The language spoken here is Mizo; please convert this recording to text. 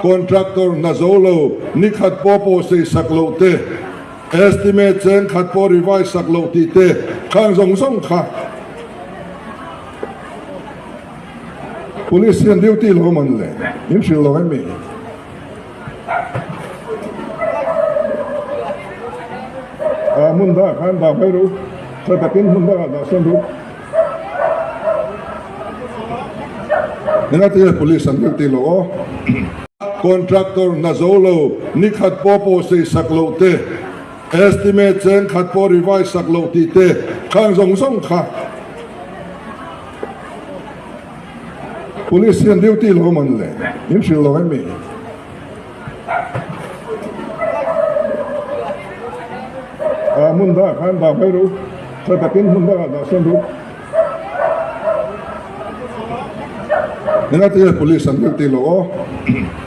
Contractor hna zo lo, ni khat pawh pawh sei sak loh te, estimate cheng khat pawh revise sak loh tih te khang zawng zawng kha Police hian duty lo man le in hrilh lo em mi? A hmun dangah khan dah mai ru, tha takin hmun dangah dah sawn ru. Engati nge police an duty lo aw? Contractor hna zo lo, ni khat pawh pawh sei sak loh te, estimate cheng khat pawh revise sak loh tih te khang zawng zawng kha police hian duty lo man le in hrilh lo em mi? A hmun dangah khan dah mai ru, tha takin hmun dangah dah sawn ru. Engati nge police an duty lo aw?